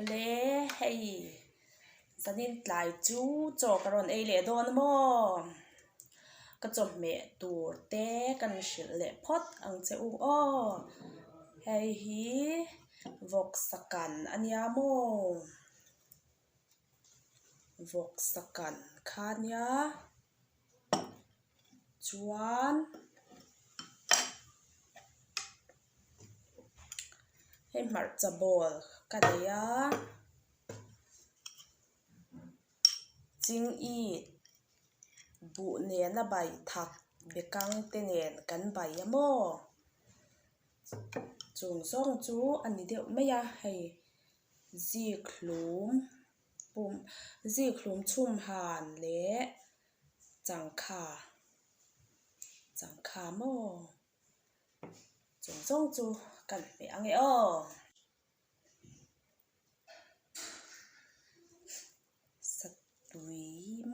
Le hei zanin tlai chu chaw ka rawn ei leh dawn a maw? Ka chawhmeh tur te kan hrilh leh phawt ang che u aw. Hei hi vawksa kan a nia maw? Vawksa kan kha nia chuan hei hmarcha ball ka nei a chingit buh nena bai thak bekang te nen kan bai a maw chung zawng chu a ni deuh mai a hei. Zik hlum pum zik hlum chhum han leh changkha changkha maw chung zawng chu kan hmeh ang e aw. Satui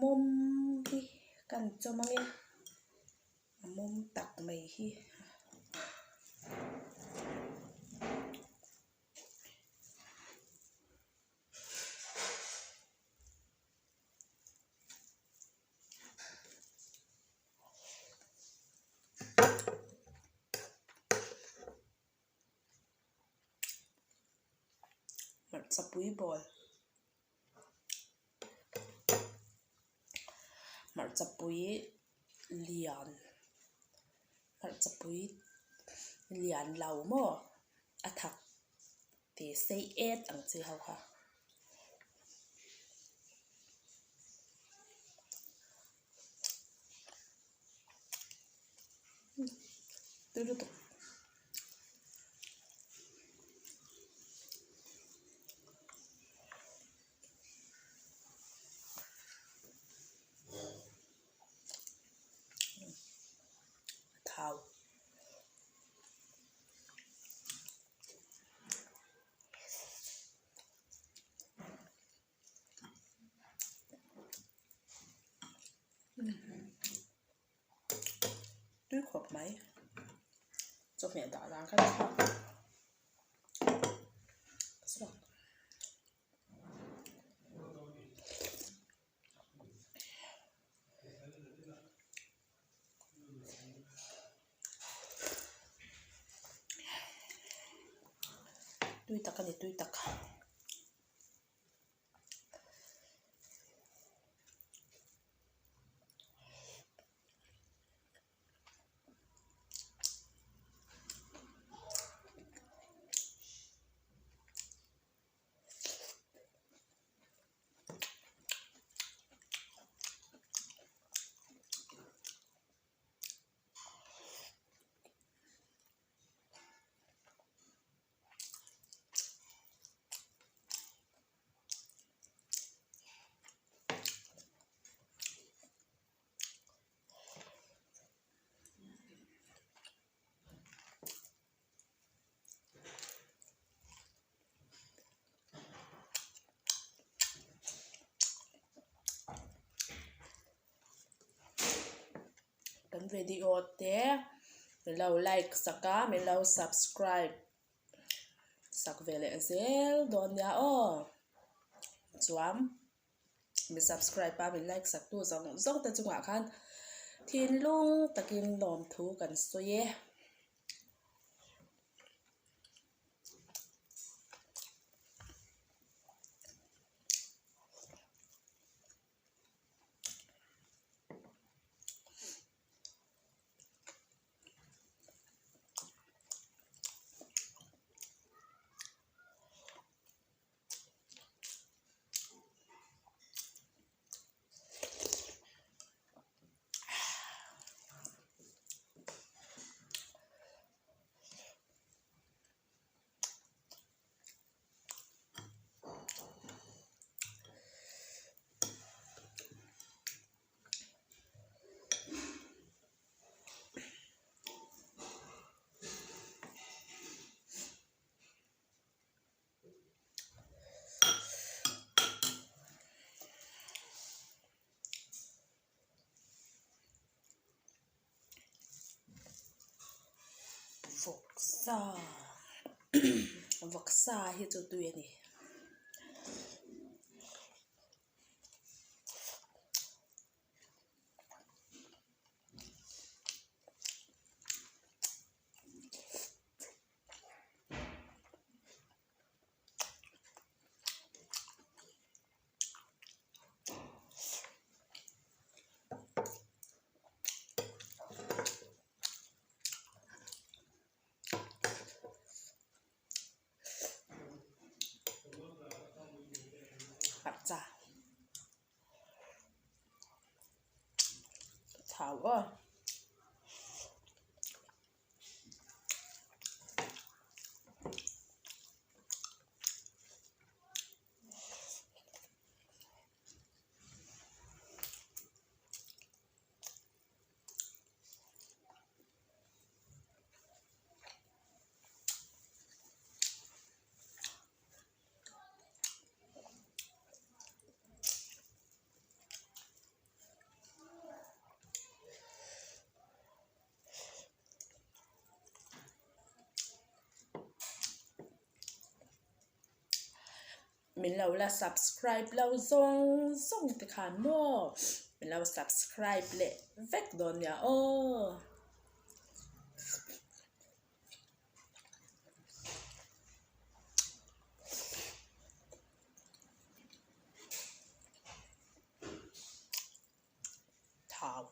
mawm hi kan chawm ang e a mawm tak mai hi. Hmarchapui bawl hmarchapui lian hmarchapui lian lo maw. A thak tih sei et ang chi ho kha. Tui lutuk. A thau. Tui khawp mai chawhmeh dah dan kha thlak chhuak. Tui tak a ni tui tak. Kan video te min lo like sak a min lo subscribe sak ve leh zel dawn nia aw chuan mi subscribe a min like sak tu zawng zawng te chungah khan thinlung takin lawmthu kan sawi e. Vawksa vawksa hi chu tui a ni. Hmarcha. Chau aw. Min lo la subscribe lo zawng zawng te khan maw min lo subscribe leh vek dawn nia aw. Thau.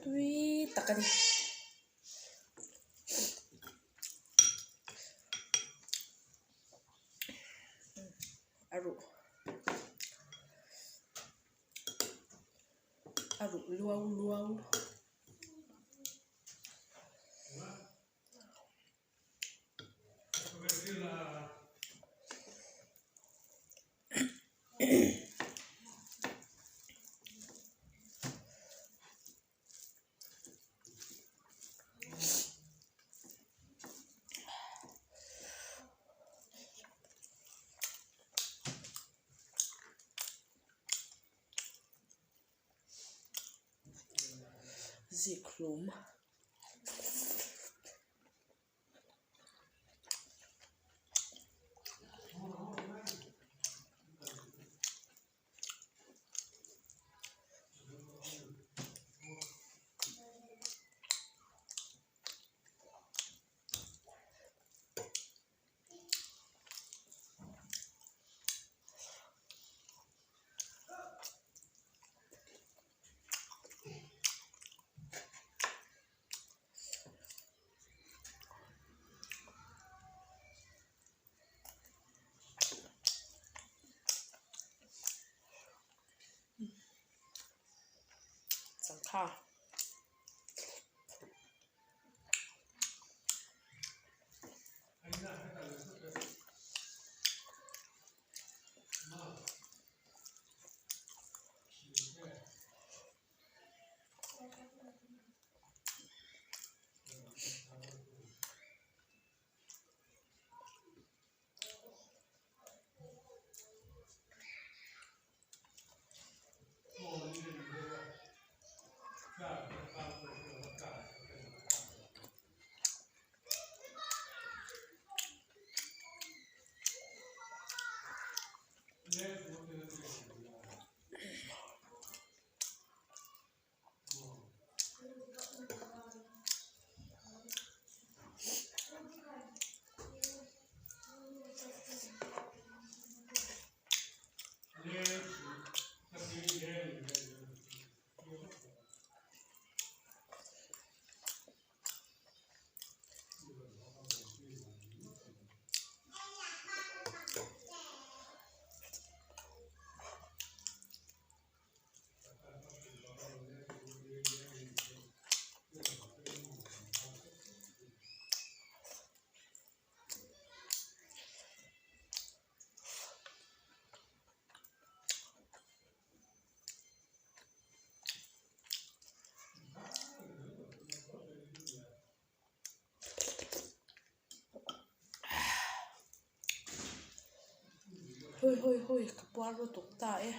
Tui tak a ni. A ruh a ruh luau luau. Zikhlum. Changkha. Hui hui hui ka puar lutuk ta e.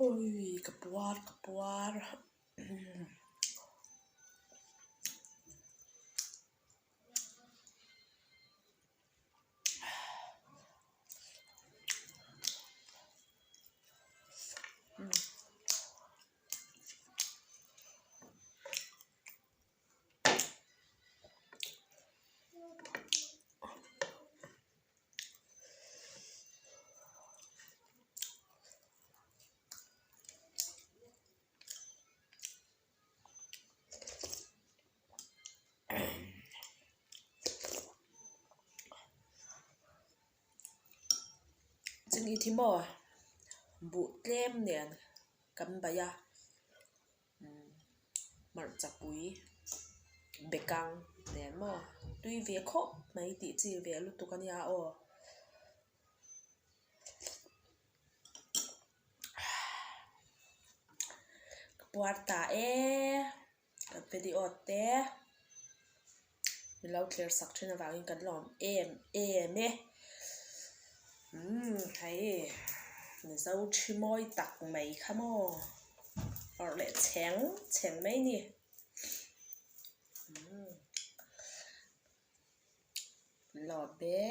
Ui ka puar ka puar. Chumi thi maw buh tlem nen kan baih a hmarcha pui bekang nen maw tui ve khawp mai tih chi ve lutuk a nia aw. Ka puar ta e kan video te min lo thlir sak thin avangin kan lawm em em e umm hei mizo thi mawi tak mai kha maw awrh leh chheng chheng mai a ni umm lawm e.